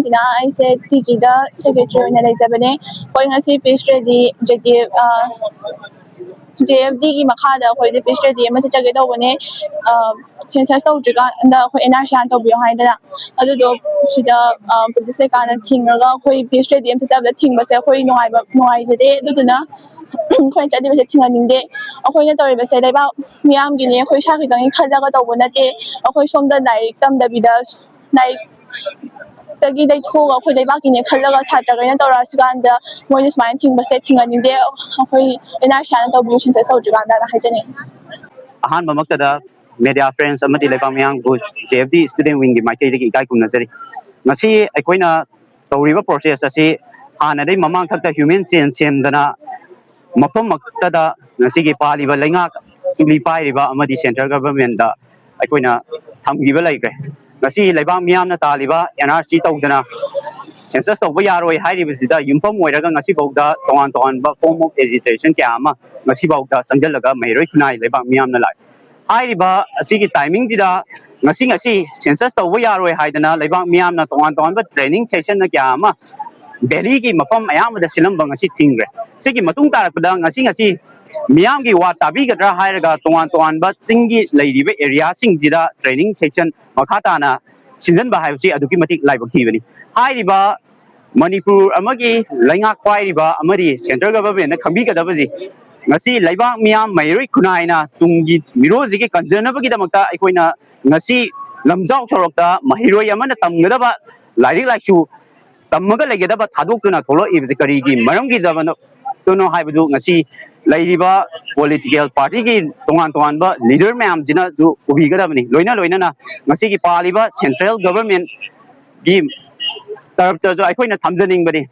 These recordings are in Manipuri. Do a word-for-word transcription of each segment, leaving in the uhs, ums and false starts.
ꯁꯤꯅ ꯑꯩꯁꯦ ꯇꯤ ꯖꯤꯗ ꯁꯦꯀ꯭ꯔꯦꯇꯔꯤ ꯑꯣꯏꯅ ꯂꯩꯖꯕꯅꯦ꯫ ꯑꯩꯈꯣꯏ ꯉꯁꯤ peace rally J D F J F ꯗꯤꯒꯤ ꯃꯈꯥꯗ ꯑꯩꯈꯣꯏꯗꯤ ꯄꯤꯁ ꯔꯦꯂꯤ ꯑꯃ ꯆꯠꯆꯒꯦ ꯇꯧꯕꯅꯦ꯫ ꯁꯦꯟꯁꯁ ꯇꯧꯗ꯭ꯔꯤꯀꯥꯟꯗ ꯑꯩꯈꯣꯏ ꯑꯦꯟ ꯑꯥꯔ ꯁꯤ ꯍꯥꯟꯅ ꯇꯧꯕꯤꯌꯣ ꯍꯥꯏꯗꯅ꯫ ꯑꯗꯨꯗꯣ ꯁꯤꯗ ꯄꯨꯂꯤꯁ ꯀꯩꯀꯥꯅ ꯊꯤꯡꯉꯒ ꯑꯩꯈꯣꯏ ꯄꯤꯁ ꯔꯦꯂꯤ ꯑꯃ ꯆꯠꯆꯕꯗ ꯊꯤꯡꯕꯁꯦ ꯑꯩꯈꯣꯏ ꯅꯨꯡꯉꯥꯏꯕ ꯅꯨꯡꯉꯥꯏꯖꯗꯦ꯫ ꯑꯗꯨꯗꯨꯅ ꯑꯩꯈꯣꯏꯅ ꯆꯠꯂꯤꯕꯁꯦ ꯊꯤꯡꯍꯟꯅꯤꯡꯗꯦ꯫ ꯑꯩꯈꯣꯏꯅ ꯇꯧꯔꯤꯕꯁꯦ ꯂꯩꯕꯥꯛ ꯃꯤꯌꯥꯝꯒꯤꯅꯤ, ꯑꯩꯈꯣꯏ ꯏꯁꯥ ꯈꯛꯇꯪꯒꯤ ꯈꯜꯂꯒ ꯇꯧꯕ ꯅꯠꯇꯦ꯫ ꯑꯩꯈꯣꯏ ꯁꯣꯝꯗ ꯂꯥꯏꯔꯤꯛ ꯇꯝꯗꯕꯤꯗ, ꯂꯥꯏꯔꯤꯛꯇꯒꯤ ꯂꯩꯊꯣꯛꯑꯒ ꯑꯩꯈꯣꯏ ꯂꯩꯕꯥꯛꯀꯤꯅꯦ ꯈꯜꯂꯒ ꯁꯥꯇ꯭ꯔꯈꯩꯅ ꯇꯧꯔꯛꯑꯁꯤꯀꯥꯟꯗ ꯃꯣꯏꯅ ꯁꯨꯃꯥꯏꯅ ꯊꯤꯡꯕꯁꯦ ꯊꯤꯡꯍꯟꯅꯤꯡꯗꯦ꯫ ꯑꯩꯈꯣꯏ ꯑꯦꯟ ꯑꯥꯔ ꯁꯤ ꯍꯥꯟꯅ ꯇꯧꯕꯤꯌꯨ, ꯁꯦꯟꯁꯁ ꯇꯧꯗ꯭ꯔꯤꯀꯥꯟꯗꯅ ꯍꯥꯏꯖꯅꯤꯡꯉꯤ꯫ ꯑꯍꯥꯟꯕꯃꯛꯇꯗ media friends ꯑꯃꯗꯤ ꯂꯩꯕꯥꯛ ꯃꯤꯌꯥꯝꯕꯨ ꯖꯦ ꯑꯦꯐ ꯗꯤ student wingꯒꯤ ꯃꯥꯏꯀꯩꯗꯒꯤ ꯏꯀꯥꯏ ꯈꯨꯝꯅꯖꯔꯤ꯫ ꯉꯁꯤ ꯑꯩꯈꯣꯏꯅ ꯇꯧꯔꯤꯕ process ꯑꯁꯤ ꯍꯥꯟꯅꯗꯩ ꯃꯃꯥꯡꯊꯛꯇ human chain ꯁꯦꯝꯗꯅ ꯃꯐꯝꯃꯛꯇꯗ ꯉꯁꯤꯒꯤ ꯄꯥꯜꯂꯤꯕ ꯂꯩꯉꯥꯛ ꯆꯨꯂꯤ ꯄꯥꯏꯔꯤꯕ ꯑꯃꯗꯤ central governmentꯇ ꯑꯩꯈꯣꯏꯅ ꯊꯝꯈꯤꯕ ꯂꯩꯈ꯭ꯔꯦ꯫ ꯉꯁꯤ ꯂꯩꯕꯥꯛ ꯃꯤꯌꯥꯝꯅ ꯇꯥꯜꯂꯤꯕ ꯑꯦꯟ ꯑꯥꯔ ꯁꯤ ꯇꯧꯗꯅ ꯁꯦꯟꯁꯁ ꯇꯧꯕ ꯌꯥꯔꯣꯏ ꯍꯥꯏꯔꯤꯕꯁꯤꯗ ꯌꯨꯝꯐꯝ ꯑꯣꯏꯔꯒ ꯉꯁꯤꯐꯥꯎꯗ ꯇꯣꯉꯥꯟ ꯇꯣꯉꯥꯟꯕ form of agitation ꯀꯌꯥ ꯑꯃ ꯉꯁꯤꯐꯥꯎꯗ ꯆꯪꯁꯤꯜꯂꯒ ꯃꯍꯩꯔꯣꯏ ꯈꯨꯟꯅꯥꯏ ꯂꯩꯕꯥꯛ ꯃꯤꯌꯥꯝꯅ ꯂꯥꯛꯏ꯫ ꯍꯥꯏꯔꯤꯕ ꯑꯁꯤꯒꯤ timingꯁꯤꯗ ꯉꯁꯤ ꯉꯁꯤ ꯁꯦꯟꯁꯁ ꯇꯧꯕ ꯌꯥꯔꯣꯏ ꯍꯥꯏꯗꯅ ꯂꯩꯕꯥꯛ ꯃꯤꯌꯥꯝꯅ ꯇꯣꯉꯥꯟ ꯇꯣꯉꯥꯟꯕ training sessionꯅ ꯀꯌꯥ ꯑꯃ ꯚꯦꯂꯤꯒꯤ ꯃꯐꯝ ꯑꯌꯥꯝꯕꯗ ꯁꯤꯜꯂꯝꯕ ꯉꯁꯤ ꯊꯤꯡꯈ꯭ꯔꯦ꯫ ꯁꯤꯒꯤ ꯃꯇꯨꯡ ꯇꯥꯔꯛꯄꯗ ꯉꯁꯤ ꯉꯁꯤ ꯃꯤꯌꯥꯝꯒꯤ ꯋꯥ ꯇꯥꯕꯤꯒꯗ꯭ꯔꯥ ꯍꯥꯏꯔꯒ ꯇꯣꯉꯥꯟ ꯇꯣꯉꯥꯟꯕ ꯆꯤꯡꯒꯤ ꯂꯩꯔꯤꯕ areaꯁꯤꯡꯁꯤꯗ training session ꯃꯈꯥ ꯇꯥꯅ ꯁꯤꯟꯖꯟꯕ ꯍꯥꯏꯕꯁꯤ ꯑꯗꯨꯛꯀꯤ ꯃꯇꯤꯛ ꯂꯥꯏꯕꯛ ꯊꯤꯕꯅꯤ꯫ ꯍꯥꯏꯔꯤꯕ ꯃꯅꯤꯄꯨꯔ ꯑꯃꯒꯤ ꯂꯩꯉꯥꯛ ꯄꯥꯏꯔꯤꯕ ꯑꯃꯗꯤ central governmentꯅ ꯈꯪꯕꯤꯒꯗꯕꯁꯤ, ꯉꯁꯤ ꯂꯩꯕꯥꯛ ꯃꯤꯌꯥꯝ ꯃꯍꯩꯔꯣꯏ ꯈꯨꯟꯅꯥꯏꯅ ꯇꯨꯡꯒꯤ ꯃꯤꯔꯣꯜꯁꯤꯒꯤ ꯀꯟꯖꯅꯕꯒꯤꯗꯃꯛꯇ ꯑꯩꯈꯣꯏꯅ ꯉꯁꯤ ꯂꯝꯖꯥꯎ ꯁꯣꯔꯣꯛꯇ ꯃꯍꯩꯔꯣꯏ ꯑꯃꯅ ꯇꯝꯒꯗꯕ ꯂꯥꯏꯔꯤꯛ ꯂꯥꯏꯁꯨ ꯇꯝꯃꯒ ꯂꯩꯒꯗꯕ ꯊꯥꯗꯣꯛꯇꯨꯅ ꯊꯣꯛꯂꯛꯏꯕꯁꯤ ꯀꯔꯤꯒꯤ ꯃꯔꯝꯒꯤꯗꯃꯛꯇꯅꯣ ꯍꯥꯏꯕꯗꯨ ꯉꯁꯤ ꯂꯩꯔꯤꯕ political partyꯒꯤ ꯇꯣꯉꯥꯟ ꯇꯣꯉꯥꯟꯕ leader ꯃꯌꯥꯝꯁꯤꯅꯁꯨ ꯎꯕꯤꯒꯗꯕꯅꯤ꯫ ꯂꯣꯏꯅ ꯂꯣꯏꯅꯅ ꯉꯁꯤꯒꯤ ꯄꯥꯜꯂꯤꯕ central governmentꯒꯤ ꯇꯔꯞꯇꯁꯨ ꯑꯩꯈꯣꯏꯅ ꯊꯝꯖꯅꯤꯡꯕꯅꯤ꯫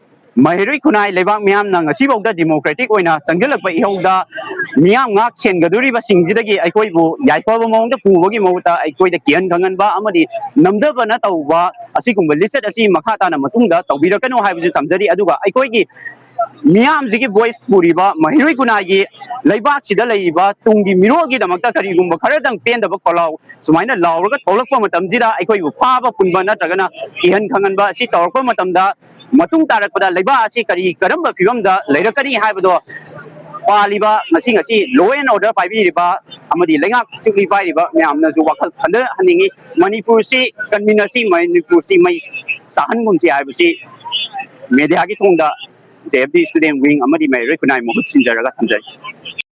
ꯃꯍꯩꯔꯣꯏ ꯈꯨꯟꯅꯥꯏ ꯂꯩꯕꯥꯛ ꯃꯤꯌꯥꯝꯅ ꯉꯁꯤꯐꯥꯎꯗ democratic ꯑꯣꯏꯅ ꯆꯪꯁꯤꯜꯂꯛꯄ ꯏꯍꯧꯗ ꯃꯤꯌꯥꯝ ꯉꯥꯛ ꯁꯦꯟꯒꯗꯧꯔꯤꯕꯁꯤꯡꯁꯤꯗꯒꯤ ꯑꯩꯈꯣꯏꯕꯨ ꯌꯥꯏꯐꯕ ꯃꯑꯣꯡꯗ ꯄꯨꯕꯒꯤ ꯃꯍꯨꯠꯇ ꯑꯩꯈꯣꯏꯗ ꯀꯤꯍꯟ ꯈꯪꯍꯟꯕ ꯑꯃꯗꯤ ꯅꯝꯊꯕꯅ ꯇꯧꯕ ꯑꯁꯤꯒꯨꯝꯕ ꯂꯤꯆꯠ ꯑꯁꯤ ꯃꯈꯥ ꯇꯥꯅ ꯃꯇꯨꯡꯗ ꯇꯧꯕꯤꯔꯛꯀꯅꯨ ꯍꯥꯏꯕꯁꯨ ꯊꯝꯖꯔꯤ꯫ ꯑꯗꯨꯒ ꯑꯩꯈꯣꯏꯒꯤ ꯃꯤꯌꯥꯝꯁꯤꯒꯤ ꯚꯣꯏꯁ ꯄꯨꯔꯤꯕ ꯃꯍꯩꯔꯣꯏ ꯈꯨꯟꯅꯥꯏꯒꯤ ꯂꯩꯕꯥꯛꯁꯤꯗ ꯂꯩꯔꯤꯕ ꯇꯨꯡꯒꯤ ꯃꯤꯔꯣꯜꯒꯤꯗꯃꯛꯇ ꯀꯔꯤꯒꯨꯝꯕ ꯈꯔꯗꯪ ꯄꯦꯟꯗꯕ ꯈꯣꯜꯂꯥꯎ ꯁꯨꯃꯥꯏꯅ ꯂꯥꯎꯔꯒ ꯊꯣꯛꯂꯛꯄ ꯃꯇꯝꯁꯤꯗ ꯑꯩꯈꯣꯏꯕꯨ ꯐꯥꯕ ꯄꯨꯟꯕ ꯅꯠꯇ꯭ꯔꯒꯅ ꯀꯤꯍꯟ ꯈꯪꯍꯟꯕ ꯑꯁꯤ ꯇꯧꯔꯛꯄ ꯃꯇꯝꯗ ꯃꯇꯨꯡ ꯇꯥꯔꯛꯄꯗ ꯂꯩꯕꯥꯛ ꯑꯁꯤ ꯀꯔꯤ ꯀꯔꯝꯕ ꯐꯤꯕꯝꯗ ꯂꯩꯔꯛꯀꯅꯤ ꯍꯥꯏꯕꯗꯣ ꯄꯥꯜꯂꯤꯕ ꯉꯁꯤ ꯉꯁꯤ law and order ꯄꯥꯏꯕꯤꯔꯤꯕ ꯑꯃꯗꯤ ꯂꯩꯉꯥꯛ ꯆꯨꯞꯂꯤ ꯄꯥꯏꯔꯤꯕ ꯃꯌꯥꯝꯅꯁꯨ ꯋꯥꯈꯜ ꯈꯟꯊꯍꯟꯅꯤꯡꯉꯤ꯫ ꯃꯅꯤꯄꯨꯔꯁꯤ ꯀꯟꯃꯤꯟꯅꯁꯤ, ꯃꯅꯤꯄꯨꯔꯁꯤ ꯃꯩ ꯆꯥꯍꯟꯒꯨꯝꯁꯤ ꯍꯥꯏꯕꯁꯤ ꯃꯦꯗꯤꯌꯥꯒꯤ ꯊꯣꯡꯗ J F D student wing ꯑꯃꯗꯤ ꯃꯍꯩꯔꯣꯏ ꯈꯨꯟꯅꯥꯏ ꯃꯍꯨꯠ ꯁꯤꯟꯖꯔꯒ ꯊꯝꯖꯔꯤ꯫